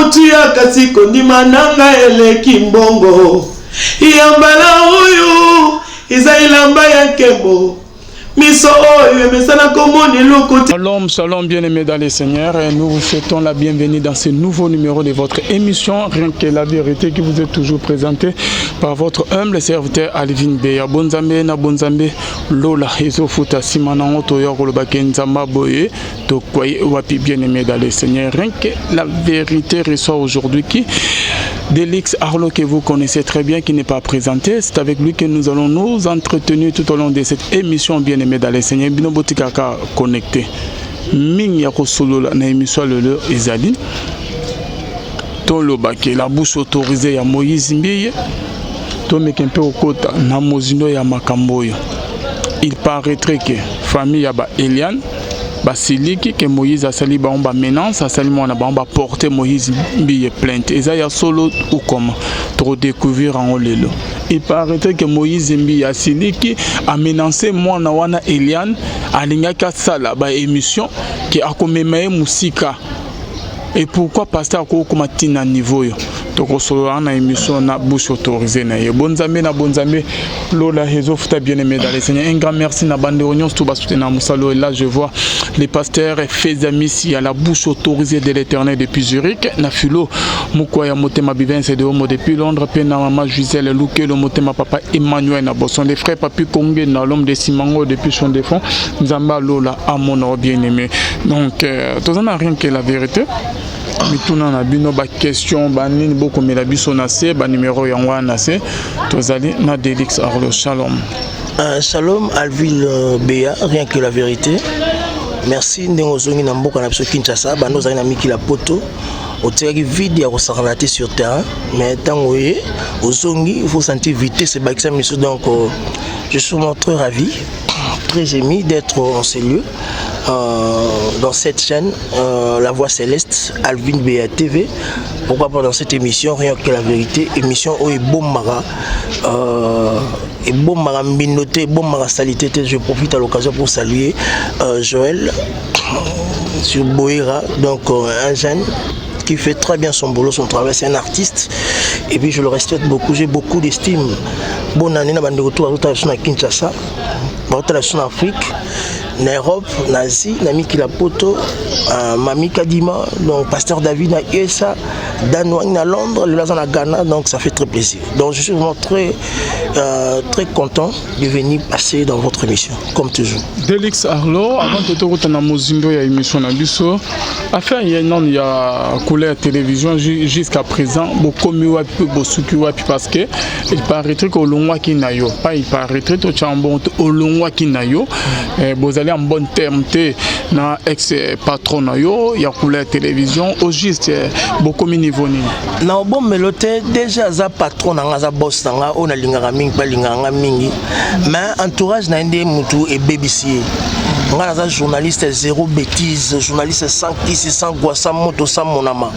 motuya, kasi kondima na ngai eleki mbongo. Ya mbala oyo eza elamba ya nkembo, miso oyo emesana komona eloko te. Shalom, shalom, bien-aimés dans le Seigneur. Et nous vous souhaitons la bienvenue dans ce nouveau numéro de votre émission Rien que la vérité, qui vous est toujours présentée par votre humble serviteur Alvin Beya. Bonzambe na bonzambe lola ezofuta nsima nango toya kolobaka nzamba boye tokwai wapi. Bien-aimé dans le Seigneur, Rien que la vérité reçoit aujourd'hui qui Delix Arlo, que vous connaissez très bien, qui n'est pas présenté. C'est avec lui que nous allons nous entretenir tout au long de cette émission. Bien-aimé dans le Seigneur, bino botikaka connecté. Mingi ya kosolola na émission lelo ezali tolobaki la bouche autorisée ya Moïse Mbiye. Tomeke mpe kokota na mozindo ya makambo oyo. Il paraîtrait que famille ya ba Eliane basiliki ke Moïse asali bango bamenaces, asali mwana bango baporte Moïse Mbiye plainte. Eza ya solo ou comment? Tokodécouvrir yango lelo. Il paraîtrait que Moïse Mbiye asiliki, amenace mwana wana Eliane, alingaki asala baémission ke akomema ye mosika. Et pourquoi pasteur akokoma ntina niveau oyo? Tokosolola na émission na bouche autorisée na ye. Bonzambe na bonzambe lola ezofuta. Bien aimé dans le Seigneur, un grand merci na bandeko nyonso to basoutenir mosala oyo. Là, je vois les pasteurs Fezamis ya la bouche autorisée de l'Éternel depuis Zurich, na filo mokwa ya motema Bivense de Homo depuis Londres, mpe na mama Gisèle Lukelo motema papa Emmanuel na Boston, les frères Papi Konge na l'homme de Simango depuis son défend. Nzambe alola amona. Bien aimé, donc toza na Rien que la vérité. Mituna na bino, baquestion banini, bokomela biso na se banimero yango wana na se. Tozali na Delix Arlo. Shalom. Shalom Alvin Bea, Rien que la vérité. Merci ndenge ozongi na mboka na biso Kinshasa. Bando ozalaki na mikili ya poto, otikaki vide ya kosakana te sur terrain, mais ntango oye ozongi, il faut sentir vitesse ebakisa miso. Donc je suis vraiment très ravi, très ému d'être en ces lieux, dans cette chaîne, La Voix Céleste, Alvin Bea TV. Pourquoi pas dans cette émission Rien que la vérité, émission oyo ebombaka ebombaka mbindo te, ebombaka salité te. Je profite à l'occasion pour saluer Joël sur Boera, donc un jeune qui fait très bien son boulot, son travail. C'est un artiste. Et puis je le respecte beaucoup, j'ai beaucoup d'estime. Bonne année, na bandeko tout na Kinshasa, baotala biso na Afrique, na Europe, na Asie, na mikili ya poto, Mami Kadima, donc pasteur David na USA, Dan Wang na Londres, lelo aza na Ghana, donc ça fait très plaisir. Donc je suis vraiment très, très content de venir passer dans votre émission, comme toujours. Delix Arlo, avant tokota na mozindo ya émission na biso, affaire ya nano ya couleur télévision, jusqu'à présent bokomi wapi mpe bosuki wapi? Parce que il paraîtrait que olongwaki na yo pas, il paraîtrait, totya bongo te, olongwaki na yo, bozali en bon terme te na ex patron na yo ya couleur télévision. Au juste bokomi niveau nini? Na obombelo te, déjà aza patron na nga, aza boss na nga oyo nalingaka mingi mpe alingaka nga mingi, mais entourage na ye nde mutu ebebisi ye. Nga naza journaliste zéro bêtise, journaliste sans kisi, sans gwa, sans moto, sans monama.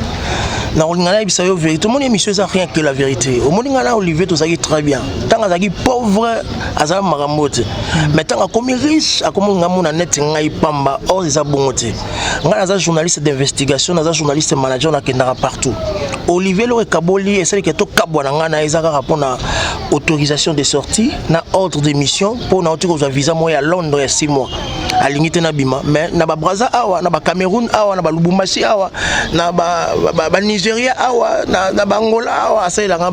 Na kolinga nayebisa yo vérité. Omoni, émission eza Rien que la vérité. Omoni, ngai na Olivier tozalaki très bien. Ntango azalaki pauvre, azalaki makambo te, mais ntango akomi riche, akomi nga mona neti ngai pamba. Or eza bongo te. Ngai naza journaliste d'investigation, naza journaliste manager, nakendaka partout. Olivier, eloko ekaboli esaliki tokabwa na ngai na eza kaka mpona autorisation de sortie na ordre de mission, mpo nauti kozwa visa moko ya Londres ya 6 mois. Alingi te nabima, mais na Babraza awa, na Bacameroun awa, na Balubumbashi awa, na Banigeria awa, na Bangola awa, asalelanga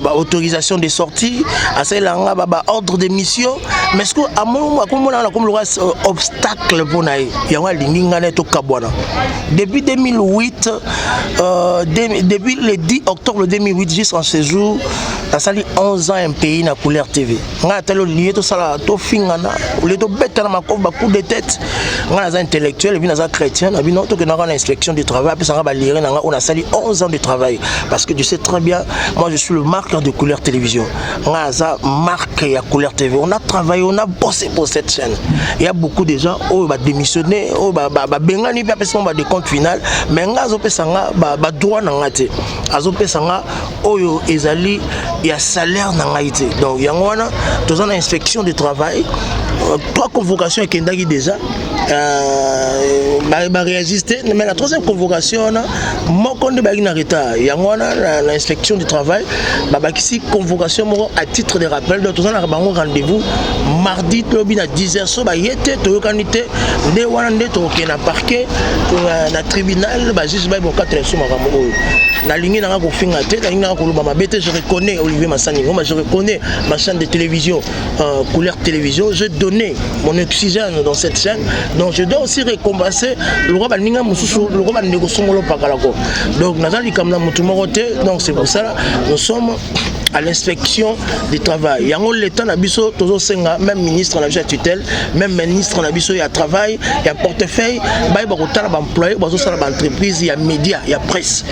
baautorisation de sortie, asalelanga baordre de mission. Mais ce que akomonanga nakomi lokola obstacle mpo na ye, yango alingi ngai na tokabwana. Depuis 2008, depuis le 10 octobre 2008 jusqu'en ce jour, nasali 11 ans MPI na Couleur TV. Ngai atali olie tosala, tofingana, olie tobetana makofi, bacoup de tête. Ngai naza intellectuel et puis naza chrétien. Na bino tokendaka na inspection du travail, apesanga baliere na ngai oyo nasali 11 ans de travail, parce que tu sais très bien, moi je suis le marqueur de Couleur Télévision. Ngai naza marque ya Couleur TV. On a travaillé, on a bossé pour cette chaîne. Il y a beaucoup de gens oyo badémissionné, oyo babengani mpe apesa bango badécompte final, mais ngai azopesa nga badroit na nga te, azopesa nga oyo ezali ya salaire na ngai te. Donc yango wana toza na inspection du travail. Trois convocation ekendaki déjà. Baréagisse te, mais la troisième convocation wana moko nde bayaki na retard. Yango wana na inspection du travail babakisi convocation moko à titre de rappel. Donc toza na bango rendez-vous mardi, toyobi na 10 heures. So baye te, toyokani te, nde wana nde tokokende na parquet, na tribunal, bajuge bayeba kokatela biso makambo oyo. Nalingi nanga kofinga te, nalingi nanga koloba mabe te. Je reconnais Olivier Masani Ngoma, je reconnais ma chaîne de télévision, Couleur Télévision. J'ai donné mon oxygène dans cette chaîne, donc je dois aussi récompenser le roi. Baninga mosusu, le roi, bandeko songolo pakalako. Donc naza likambo na motu moko te. Donc c'est pour ça, nous sommes à l'inspection du travail. Yango l'état na biso, tozosenga même ministre na biso ya tutelle, même ministre na biso ya travail, ya portefeuille, bayeba kotala baemployé bazosala baentreprise ya média, ya presse.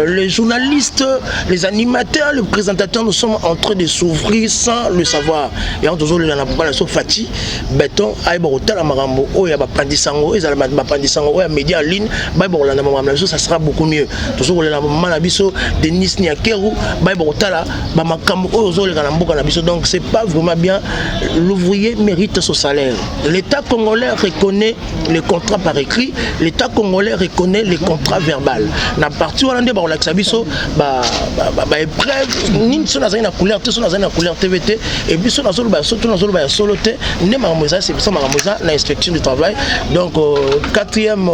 Les journalistes, les animateurs, les présentateurs, nous sommes en train de souffrir sans le savoir. Yango tozolela na papa na biso Fatshi Béton, ayeba kotala makambo oyo ya bapandisango, ezala bapandisango oyo ya média en ligne, bayeba kolanda makambo na biso, ça sera beaucoup mieux. Tozokolela mama na biso Denis Nyakeru, bayeba kotala bamakambo oyo ozoleka na mboka na biso. Donc c'est pas vraiment bien. L'ouvrier mérite son salaire. L'état congolais reconnaît les contrats par écrit, l'état congolais reconnaît les contrats verbal. Na parti wana nde bakolakisa biso baépreuve nini. So nazali na Couleur te, so nazali na Couleur TV te, et puis so nazoloba so to nazoloba ya solo te, nde makambo eza. C'est ça, makambo eza na inspection du travail. Donc quatrième,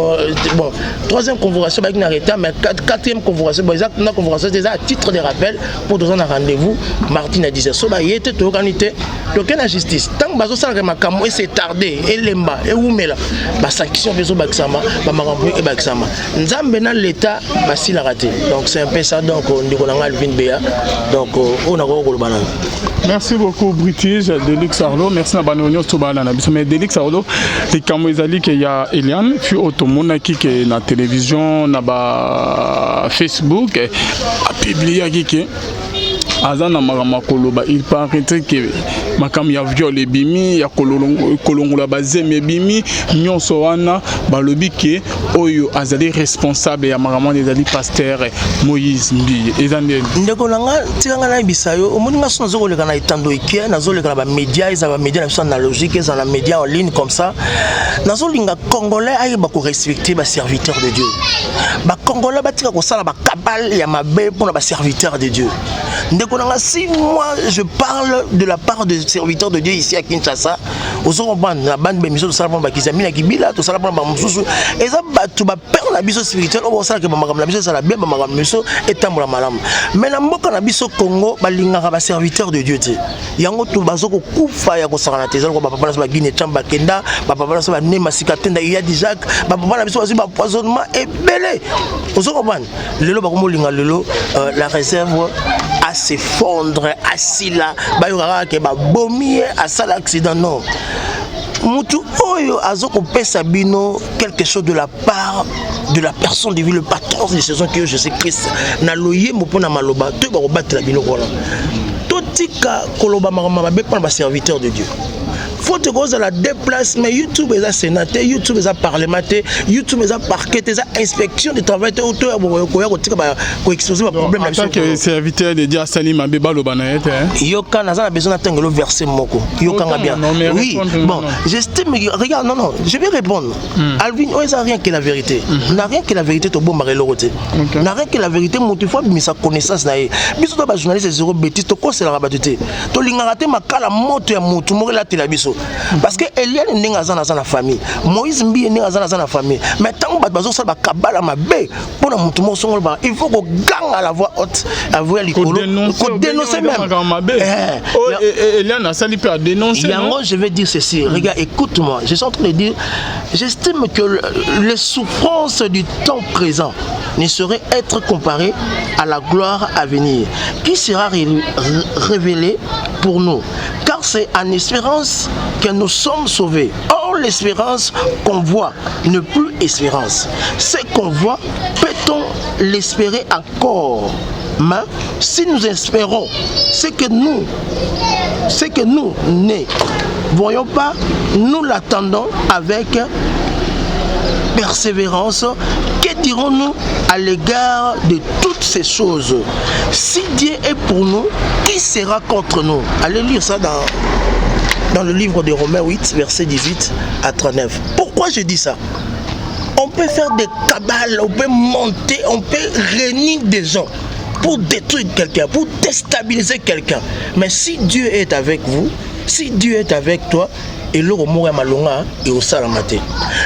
bon, troisième convocation bayaki na retard, mais quatrième convocation, bon, eza na convocation te, eza à titre de rappel pour toza na rendez-vous mardi na 10. So baye te, toyokani te, toke na justice. Ntango bazosalaka makambo ese tarde, elemba, ewumela, basanction mpe ezobakisama, bamakambo ebakisama. Nzambe na l'état basilaka te. Donc c'est un peu ça. Donc ndeko na ngai Alvin Beya, donc oyo nakoki koloba nano. Merci beaucoup, British Delix Arlo. Merci na bano nyonso bala na biso. Mais Delix Arlo, likambo ezali ke ya Eliane fi oyo tomonaki ke na télévision, na ba Facebook, apubliaki ke aza na makambo ya koloba. Il paraîtrait ke makambo ya viol ebimi, ya kolongola bazemi ebimi, nyonso wana. Balobi ke oyo azali responsable ya makambo wana ezali pasteur Moïse Mbiye. Eza ndeni? Ndeko na nga, tika nga nayebisa yo. Omoni nga so nazokoleka na etando eke, nazoleka na bamédia, eza bamédia na biso analogique, eza na média en ligne comme ça. Nazolinga congolais ayeba korespecte baserviteur de Dieu. Bacongolais batika kosala bakabale ya mabe mpona baserviteur de Dieu. Ndeko na nga, si moi je parle de la part de serviteur de Dieu ici à Kinshasa, ozo comprendre, na bande bémission tosala mpona bakizami na kibila, tosala mpona bamosusu, eza bato bapère na biso spirituel oyo basalaka bamakambo na biso ezala bien, bamakambo na biso etambola malamu. Mais na mboka na biso Congo, balingaka baserviteur de Dieu te. Yango to bazo kokufa ya kosakana te. Eza lokola bapapa na biso bagine Chambe bakenda, bapapa na biso banema sika tenda Iyadi Jacques, bapapa na biso bazwi bapoisonnement ebele. Ozo comprendre, lelo bakomolinga lelo la réserve as'effondre, asila, bayokaka kaka ke babomi ye, asala accident. Non, mutu oyo aza kopesa bino quelque chose de la part de la personne divine, le patron de saison qui est Jésus Christ, na loyembo mpo na maloba toyeba kobatela biloko wana. Totika koloba makambo mabe mpona baserviteur de Dieu. Faut kozala deux places, mais YouTube eza sénat te, YouTube eza parlement te, YouTube eza parquet te, eza inspection de travail te. To koya kotika koexpose baproblème na biso. Serviteur de Dieu asali mabe, baloba na ye te. Yoka, naza na besoin natangelo verset moko. Yokanga bien. Oui, bon, j'estime, regarde, non, non, je vais répondre. Alvin, oyo eza rien que la vérité. Na rien que la vérité, tobombaka eloko te. Na rien que la vérité, moto ifo abimisa connaissance na ye. Biso to bajournaliste zéro bêtise, tokoselaka bato te, tolingaka te makala moto ya motu moko elatela biso. Parce que Eliane ndenge aza, naza na famille. Moïse Mbiye ndenge aza, naza na famille. Mais ntango bato bazosala bakabala mabe mpona motu moko songolo, baka il faut koganga la voix haute, la voix ya likolo, kodénoncer même. Eliane asali mpe adénonce. Yango je vais dire ceci. Regarde, écoute-moi, je suis en train de dire: j'estime que les souffrances du temps présent ne sauraient être comparées à la gloire à venir qui sera révélée pour nous, car c'est en espérance que nous sommes sauvés. Or, l'espérance qu'on voit n'est plus espérance. Ce qu'on voit, peut-on l'espérer encore? Mais si nous espérons ce que nous ne voyons pas, nous l'attendons avec persévérance. Que dirons-nous à l'égard de toutes ces choses? Si Dieu est pour nous, qui sera contre nous? Allez lire ça dans Dans le livre de Romains 8, verset 18 à 39. Pourquoi je dis ça? On peut faire des cabales, on peut monter, on peut réunir des gens pour détruire quelqu'un, pour déstabiliser quelqu'un. Mais si Dieu est avec vous, si Dieu est avec toi, eloko moko ya malonga ekosalama te.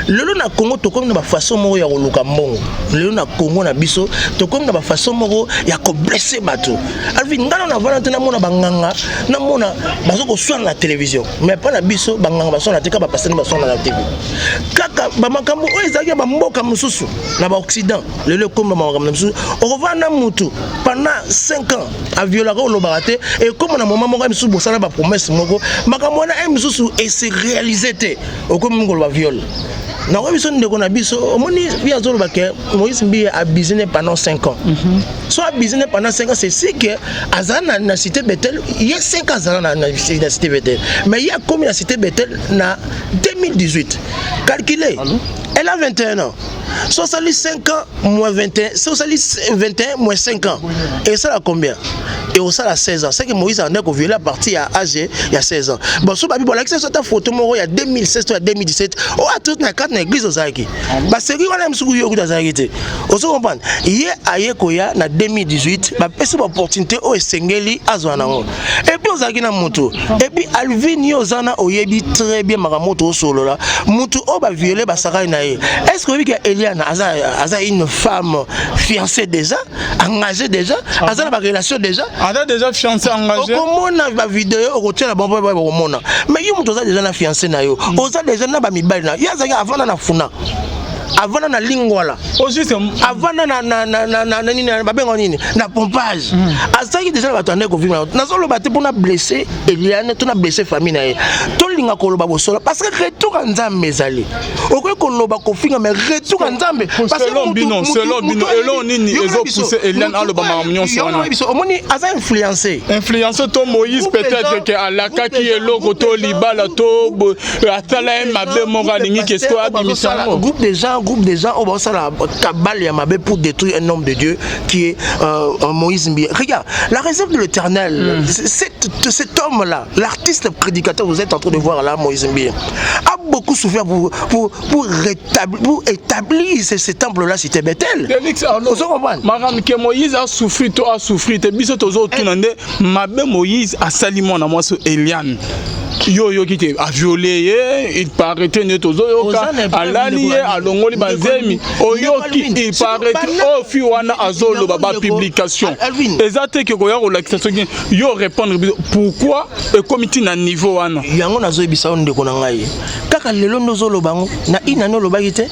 Lelo na Congo, tokomi na bafaçon moko ya koluka mbongo. Lelo na Congo na biso, tokomi na bafaçon moko ya koblesser bato. Alvin, ngai na navanda te, namona banganga, namona baza koswana na télévision, mais mpa na biso banganga baswana te, kaka bapasteur baswana na TV. Kaka bamakambo oyo ezalaki ya bamboka mosusu na baoccident, lelo ekomi bamakambo na mosusu. Okovanda mutu pendant 5 ans, aviolaka, olobaka te. Ekóma na moment moko ya misusu, bosala bapromesse moko, makambo wana ye misusu ese réalise te, okomi mingi koloba viol. Nakoyebi biso, ndeko na biso, omoni ye azoloba ke Moïse Mbiye abusé ne pendant 5 ans. So abusé ne pendant 5 ans, c'est si ke azala na Cité Betel. Ye 5 ans azala na Cité Betel, mais ye akomi na Cité Betel na 2018. Calculez, elle a 21 ans. So osali 5 ans moins 21, so osali 21 moins 5 ans, esala combien? Et osala 16 ans. C'est que Moïse ande kovioler à partir ya âge ya 16 ans. Bon, so babi bolakisa so ata photo moko ya 2016 to ya 2017 oyo atuti na kati na église, ozalaki baseri wana, mosuku yo kuta azalaki te. Ozo comprendre? Ye aye koya na 2018, bapesi baopportunité oyo esengeli azwa nango. Et puis ozalaki na motu. Et puis Alvin, yo oza na, oyebi très bien makambo toosolola. Motu oyo baviole, basakani na ye. Est ce que oyebi ke Eliana aza une femme fiancée déjà, engagée déjà, aza na barelation déjà? Aza déjà fiancé, engagé. Okomona bavideo, okotiela bango mpo bakomona. Mais yo moto oza déjà na fiancé na yo, oza déjà na bamibali na yo. Azalaki avanda na Funa, avanda na Lingwala, avanda na nini, babenga nini, na Pompage. Azalaki déjà na bato ande kovivre. Nazoloba te mpona blesser Eliane to na blesser famille na ye. Tolinga koloba bosolo, parce que retour ya Nzambe ezali. Okoki koloba, kofinga, mais retour ya Nzambe. Selon bino, selon bino, eloko nini ezopousse Eliane aloba makambo nyonso wana? Omoni, aza influencé. Influencé to Moïse peut-être ke alakaki eloko to libala to atala ye mabe moko, alingi ke sikoyo abimisa yango. Groupe des gens, groupe des gens oyo bazosala cabale ya mabe pour détruire un homme de Dieu qui est Moïse Mbiye. Regarde, la réserve de l'Éternel, cet homme-là, l'artiste prédicateur, vous êtes en train de voir là, Moïse Mbiye, a beaucoup souffert pour établir ce temple-là, c'était Bethel. Ozo comprendre? Makambo ke Moïse asouffrir to asouffrir te, biso tozotuna nde mabe Moïse asali mwana mwasi Eliane. Yo oyoki te aviole ye? Il paraît nde tozoyoka alali ye, alongoli bazemi. Oyoki? Il paraît oyo fi wana azoloba, bapublication eza te ke koya kolakisa. Soki yo répondre biso, pourquoi ekomi ntina niveau wana? Yango nazoyebisa yo, ndeko na ngai, kaka lelo nde ozoloba yango. Na une année olobaki te,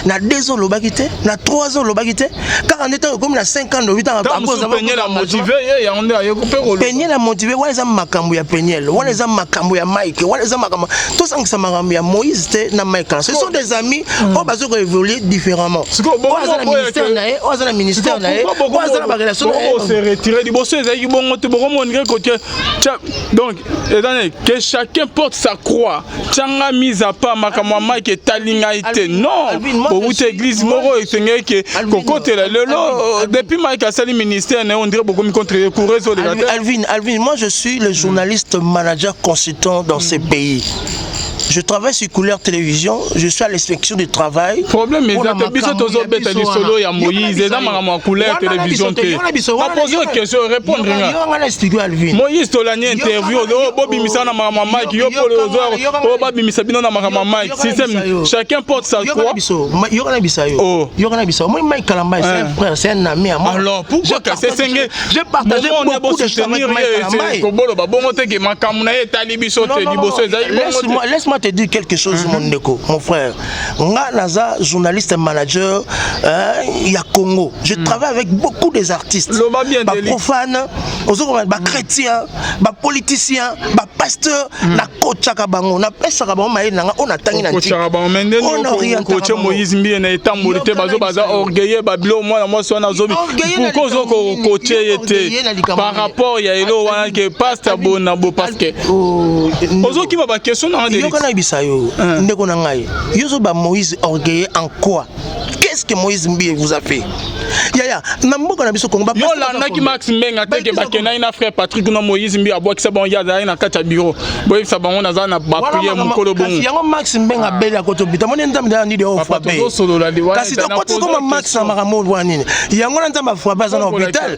na 2 ans olobaki te, na 3 ans olobaki te. Kaka nde ntango ekomi na 5 ans, lobi. Peniel amotive ye, yango nde aye mpe koloba. Peniel amotive wana, eza makambo ya Peniel wana, eza makambo ya Mike wana, eza makambo tosangisa makambo ya Moïse te na Mike. Ce sont des amis oyo bazo koévoluer différemment. Oyo aza na ministère na ye, oyo aza na ministère na ye, oyo aza na barelation na ye. Se retire liboso ezalaki bongo te. Bokomonike kotie, donc eza ne que chacun porte sa croix. Tianga mise à part makambo ya Mike etali ngai te. Non, bowuti église moko, esengeli ke kokotela. Lelo depuis Mike asali ministère na ye, on dirait bokomi contre courant, ezoleka te. Alvin, Alvin, moi je suis le journaliste manager consultant dans ces pays. Je travaille sur Couleur Télévision, je suis à l'inspection du travail. Problème eza te. Biso tozobeta lisolo ya Moïse, eza makambo ya Couleur Télévision te. Napose question, répondre nga. Nga explique, Alvin. Moïse, tolani interview, bobimisa na makambo ya Mike. Yo polo, babimisa bino na makambo ya Mike. Système, chacun porte sa croix. Yoka na bisa yo, yoka na bisa. Moi, Mike Kalamba, c'est un frère, c'est un ami à moi. Alors pourquoi kasi esenge J'ai partagé beaucoup de choses avec Mike Kalamba. Koboloba bongo te ke makambo na ye etali biso te. Liboso ezali bongo te. Laisse-moi te dire quelque chose, mon ndeko, mon frère. Nga naza journaliste manager ya Congo. Je travaille avec beaucoup des artistes. Loba bien. Ba profane, ba chrétien, ba politicien, ba pasteur, na coachaka bango, na pesaka bango mayele nanga oyo natangi na. Coachaka bango, mais ndenge okoche Moïse Mbiye na etamboli te, bazo baza orgueilleux, babilo mwana mwasi wana azobi. Pourquoi ozokokoche ye te par rapport ya elo wana ke pasteur bona bo? Parce que ozokima baquestion nanga. Yoka, nayebisa yo, ndeko na ngai, yo ozoba Moïse orgueilleux en quoi? Qu'est-ce Qu'est-ce que Moïse Mbiye vous a fait? Yaya, na mboka na biso Congo, yo olandaki Max Mbenga te ke bakendaki na frère Patrick na Moïse Mbiye, abwakisa bango, ye azalaki na kati ya bureau. Boyebisa bango naza na baprière mokolo bongo. Yango Max Mbenga abeli akotobita moni Nzambe na nini oyo frappe. Kasi tokoti koma Max na makambo oyo nini yango na Nzambe afrappe, aza na hôpital.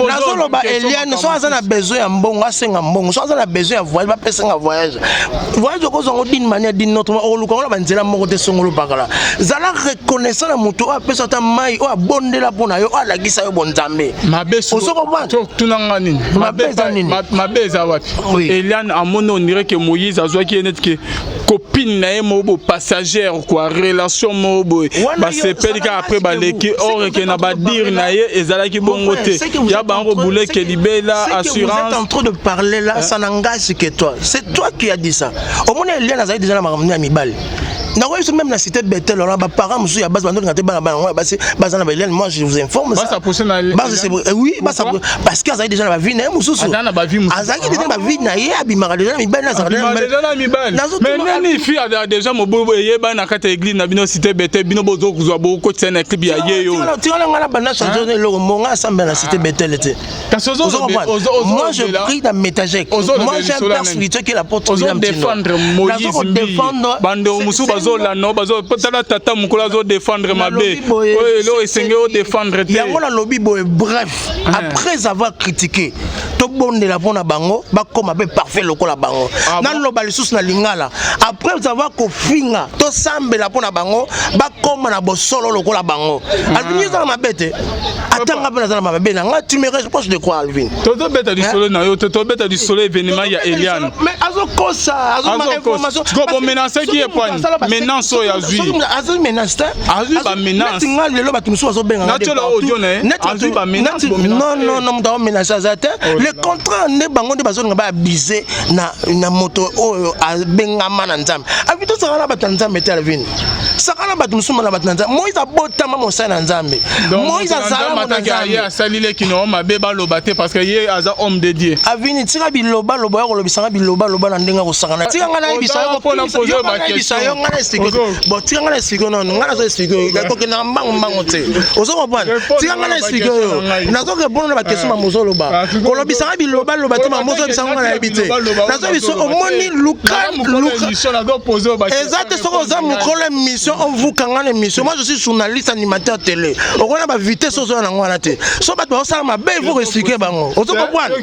Nazoloba, Eliane so aza na besoin ya mbongo, asenga mbongo. So aza na besoin ya voyage, bapesenga voyage. Voyage okozwa yango d'une manière, d'une autre, okoluka ngo na banzela moko te. Songolo pakala, zala reconnaissant na moto oyo apesa ata mai, oyo abondela mpo na yo, oyo alakisa yo bonzambe. Mabe tunanga nini? Mabe eza nini? Mabe eza wapi? Eliane amoni, on dirait que Moïse azwaki ye neti ke copine na ye moko boye, passagère quoi, relation moko boye, basepeli kaka, après baleki. Or ke na badire na ye ezalaki bongo te, ya bango buleke libela assurance. En train de parler là, ça n'engage que toi. C'est toi qui as dit ça. Omoni, Eliane azali déjà na makambo ya mibale. Nakoyebi so même na cité Betel wana, baparent mosusu ya basi bandolinga te bana bana yango ya basi baza na baeliane. Moi, je vous informe ça. Oui, parce que azali déjà na bavie na ye mosusu, azalaki déjà na bavie na ye, abimaka déjà na mibali. Azalaka na mibali. Mais nani fi azala déjà moboyo eyebani na kati ya église na bino, cité Betel? Bino bozokozwa, bokotisa na clip ya ye yo. Tikala nga na banda change eloko monga asambela na cité Betel te. Moi, je prie dans Métagec. Moi, j'ai un père spirituel qui est l'apôtre. Ozodéfendre Moïse Mbiye, bandeko mosusu bazolanda, bazotala tata mokolo azodéfendre mabe oyo eloko esenge odéfendre te. Yango nalobi boye. Bref, après avoir critiqué, tobondela mpona bango bakóma mpe parfait lokola bango. Naloba lisusu na lingala: après avoir kofinga, tosambela mpona bango bakóma na bosolo lokola bango. Alvin, eza na mabe te, atanga mpe naza na mabe na nga. Tu me reproches de quoi, Alvin? Tozobeta lisolo na yo te, tobeta lisolo événement ya Eliane. Mais azokosa. Bomenaceki ye pwani, menace oyo azwi. Azwi menace te. Azwi bamenace. Neti nga lelo, bato mosusu bazobenga. Natiola audio na ye, azwi bamenace. Non, non, non, moto aomenace aza te. Le contraire nde, bango nde bazolinga baabuse na moto oyo abengama na Nzambe. Alvin, tosaka na bato ya Nzambe te. Alvin, saka na bato mosusu, na bato na Nzambe. Moïse abotama mosali na Nzambe. Moïse azala mo na Nzambe. Ye asalileki na mabe, baloba te parce que ye aza homme de Dieu. Avini, tika bilobaloba ya kolobisanga, bilobaloba na ndenge ya kosangana. Tika nga nayebisa yo, nayebisa yo, nga na explique. Bon, tika nga na explique. Nono, nga nazo explique yo, kokendaka mbango mbango te. Ozo comprendre? Tika nga na explique yo. Nazo répondre na baquestion mama ozoloba. Kolobisanga bilobaloba te. Mama ozolobisanga, nga nayebi te. Nazoyebi so omoni luka luka eza te. Soki oza mokolo émission, ovukanga na émission. Moi, je suis journaliste animateur télé. Okona bavitesse ozoya nango wana te. So bato bazosala mabe, il faut koexpliquer bango. Ozo comprendre?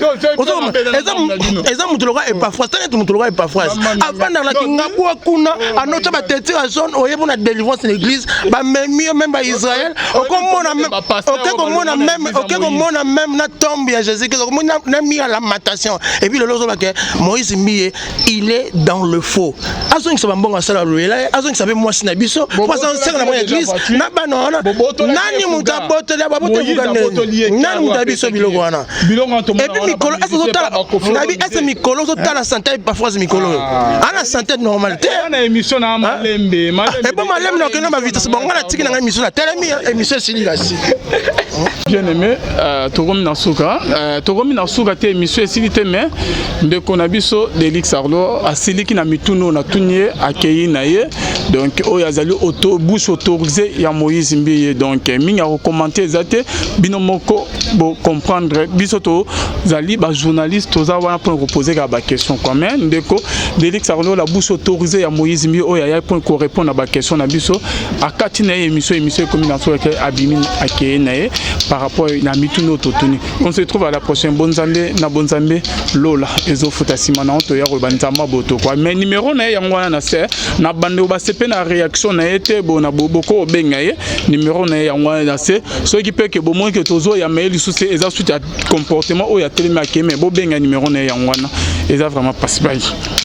Eza moto lokola Epafras te. Neti moto lokola Epafras avandaka na Kingabwa kuna, anotya bateinture ya jaune, oye mpona délivrance na église, bamemi yo même baisraël. Okomona, oke komona même, oke komona même na tombe ya Jésus Christ, okomona na mur ya Lamentation. Et puis lelo ozolobake Moïse Mbiye, il est dans le faux. Azongisa bambongo asala loyela ye, azongisa mpe mwasi na biso po aza na mwa église na bana wana. Nani moto abotoli? Abotoli ndeni? Nani moto ayebi biso biloko wana? Et puis mikolo ese ozotala, nayebi ese mikolo ozotala santé Epafras, mikolo oyo ana santé normal te. Ebo malembe na okende na bavitesse. Bon, nga natiki na ngai émission, na telemi, émission esili kasi. Bien aimé, tokomi na suka, tokomi na suka te, émission esili te. Mais ndeko na biso Delix Arlo asiliki na mituna oyo natuni ye, akei na ye. Donc oyo azali auto, bouche autorisée ya Moïse Mbiye. Donc mingi akocommenter eza te, bino moko bocomprendre. Biso tozali bajournaliste, toza wana mpona kopose kaka baquestion quoi. Mais ndeko Delix Arlo, la bouche autorisée ya Moïse Mbiye, oyo ayaki mpona korépondre na baquestion na biso, akati na ye émission. Émission ekomi na soki abimi, akei na ye par rapport na mituna oyo totuni. On se retrouve à la prochaine. Bonzambe na bonzambe, lola ezofuta nsima na toya koloba Nzambe boto quoi. Mais numéro na ye yango wana na se na bandeko basepe na réaction na ye te, bo na boko obenga ye, numéro na ye yango wana na se. Soki mpe ke bomoni ke tozoyamba ye lisusu, eza suite ya comportement oyo atelemi akei, mais bobenga, numéro na ye yango wana. Eza vraiment pasi bai.